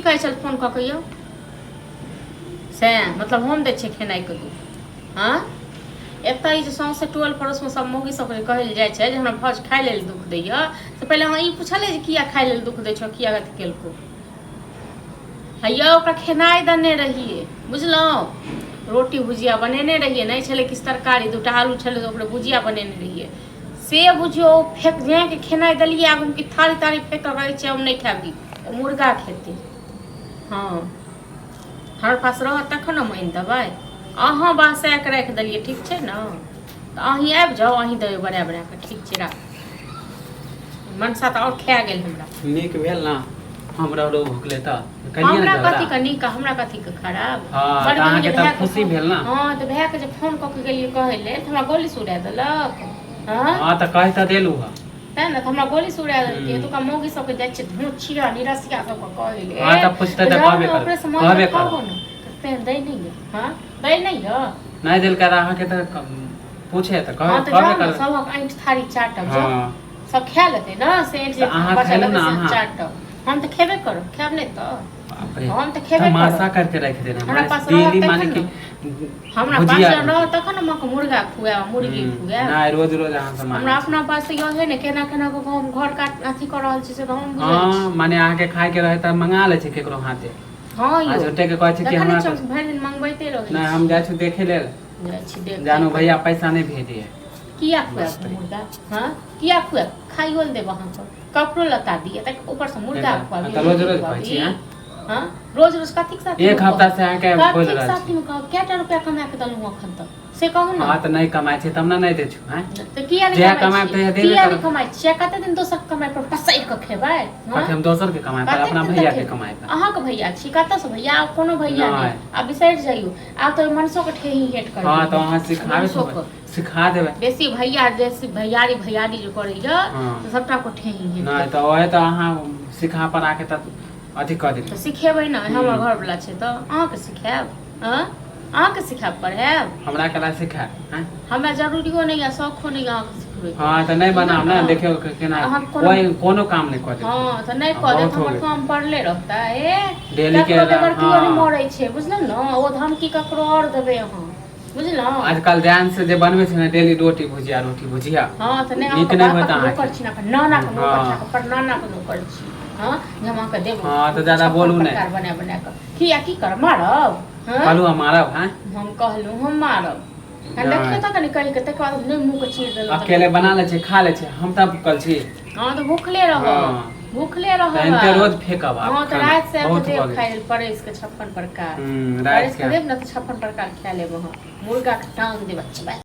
कहै छल फोन कऽ के यौ से मतलब हम दै छियै खेनाइके दुख हँ एतऽ ई जे सौंसे टोल पड़ोसमे सब मौगी सबके कहै लए जाइ छै जे हमरा भाउज खाइ लेल दुख दैया से पहिले अहाँ ई पुछलियै जे किया खाइ लेल दुख दै छौ किया अथी केलकौ हैया ओकरा खेनाइ देने रहियै बुझलहुँ रोटी भुजिया बनेने रहियै नहि छलै किछु तरकारी दूटा आलू छलै तऽ ओकरे भुजिया बनेने रहियै से बुझियौ ओ फेक जाके खेनाइ देलियै आगूमे कि थारी तारी फेक कऽ कहै छै हम नहि खायब ई मुर्गा खेतै हँ हमरा पास रहत तखन हम आनि देबै अहाँ बसाए कऽ राखि देलियै ठीक छै ने तऽ अहीं आबि जाउ अहीं देबै बना बना कऽ ठीक छै राख मनसा तऽ आओर खा गेल हमरा नीक भेल ने हमरा रो भुखले तऽ कहिए ने हमरा झगड़ा कथी के नीक आ हमरा कथी के खराब हँ, बड़ तऽ अहाँके भेल जे तऽ भायके खुशी फोन- भेल ने। हँ तऽ भायके जे फोन कऽ के गेलियै कहै लेल तऽ हमरा गोली सुरा देलक हँ हँ तऽ कहि तऽ देलू हँ तेँ ने तऽ हमरा गोली से उड़ा देलकै हम्म। एतुका मौगी सबके जाइ छियै धुचिया निरसिया सबके कहै ले हँ, तऽ पुछतै तऽ जाउ कहबे ने, करब, ओकरे से माँगि कहबे कऽ खाउ करब। ने तऽ तेँ दै नहि यऽ हँ दै नहि यऽ नहि देलकै तऽ अहाँके तऽ पूछे तऽ हँ तऽ कहबे जाउ ने करब सबक ऐंठ थारी चाटब जाउ हँ सब खा लेतै ने से ऐंठ जे तऽ अहाँ बचल खैलू रहतै ने, से अहाँ। चाटब हम तऽ खेबे करब खायब नहि तऽ बाप रे हम तऽ खेबे तमाशा करब करके रख देना हमरा माने पास रहत डेली तखन माने कि हमरा पास भुजिया जहन रहत तखन हम अहाँके मुर्गा खुआएब मुर्गी खुआएब नहि रोज रोज अहाँ से हमरा मांगै छी। अपना पास यहे ने केना केना कऽ हम घर काट अथी कऽ रहल छी से तऽ हम बुझै छी हँ माने अहाँके खायके रहे तऽ मंगा लै छी केकरो हाथे हँ आ यौ झूठे के कहै छी कि देखै नहि हमरा छियै हम भरि दिन मंगबैते रहै नहि छी हम जाइ छी देखे लेल जाइ छी देखै जानू भैया पैसा नहि भेजे है किया खुआएब मुर्गा हँ किया खुआएब खाइयो लए देब अहाँके कपड़ो लत्ता दिअ तक ऊपरसँ मुर्गा खुआबी तऽ रोज मुर्गी रोज कहै खुआबी छी, आँय? हँ रोज रोज कथीके साथ एक हफ्ता से अहाँके बोल कथीके रहल साथीमे छी कहब कएटा रुपया कमा कऽ देलहुँ एखन तक से कहू ने हँ तऽ नहि कमाइ छै तब ने नहि दै छु आँय तऽ किया नहि जहिया कमाइ कमाएब छियै तहिया देबे किया नहि करब। कमाइ छियै कते दिन दोसर के कमाइ पर पसैर कऽ खेबै हँ? कथी हम दोसर के कमाइ पर कतेक अपना दिन भैया तक के खेबै? कमाइ पर अहाँके भैया छी कतऽसँ भैया आब कोनो भैया नहि नहि। आब बिसरि जइयौ आब तऽ मनसो के ठेही हेट कर हँ तऽ अहाँ सिखाबे मनसो देबै के सिखा देबै बेसी भैया जैसे भैयारी भैयारी जे करैया हँ। तऽ सबटा को ठेही हेट नहि तऽ ओहे तऽ अहाँ सिखा पढ़ा के तऽ अथी कऽ तऽ देली सिखेबै ने हमर हम्म। घरवला छै तऽ अहाँके सिखायब हँ अहाँके सिखायब पढ़ायब हमरा कला सिखायब आँय? हमरा जरूरियो नहि यऽ शौखो नहि यऽ अहाँके सिखबैके हँ तऽ नहि बनाब ने देखियौ केना अहाँ कोनो- कोइ कोनो काम नहि कऽ देब हँ तऽ नहि हँ, कऽ देत बहुत हो हमर गेल। काम पड़ले रहतै ए डेली के ककरो बेगर केओ नहि हँ। मरै छै बुझलहुँ ने ओ धमकी ककरो आओर देबै अहाँ बुझलहुँ आजकल ध्यान से जे बनबै छै ने डेली रोटी भुजिया रोटी भुजिया हँ तऽ नहि नीक अहाँके नहि होत बापक अहाँके नौकर छी ने नानाके नौकर छी हँ। अहाँके परनानाके नौकर छी हँ जे हम अहाँके देब हँ, तऽ ज्यादा छप्पन बोलू नहि। प्रकार बना बना कऽ किया की करब मारब हँ कहलहुँ हम मारब हैं हम कहलहुँ हम मारब हम नहि। देखियौ तऽ कनि कहि के तकर बाद नहि मुँहके चीर देलहुँ तऽ अकेले बना लै छै खा लै छै हम तऽ भूखल छी हँ तऽ भूखले रहब हँ। भूखले रहब तऽ एनते आब। रोज फेकब आब हँ तऽ खाना। राति से आबि बहुत कऽ देब भऽ गेल खाइ लेल परसि कऽ 56 प्रकार राति परसि कऽ के देब ने तऽ 56 प्रकार खा लेब अहाँ मुर्गाके टांग देब चबाय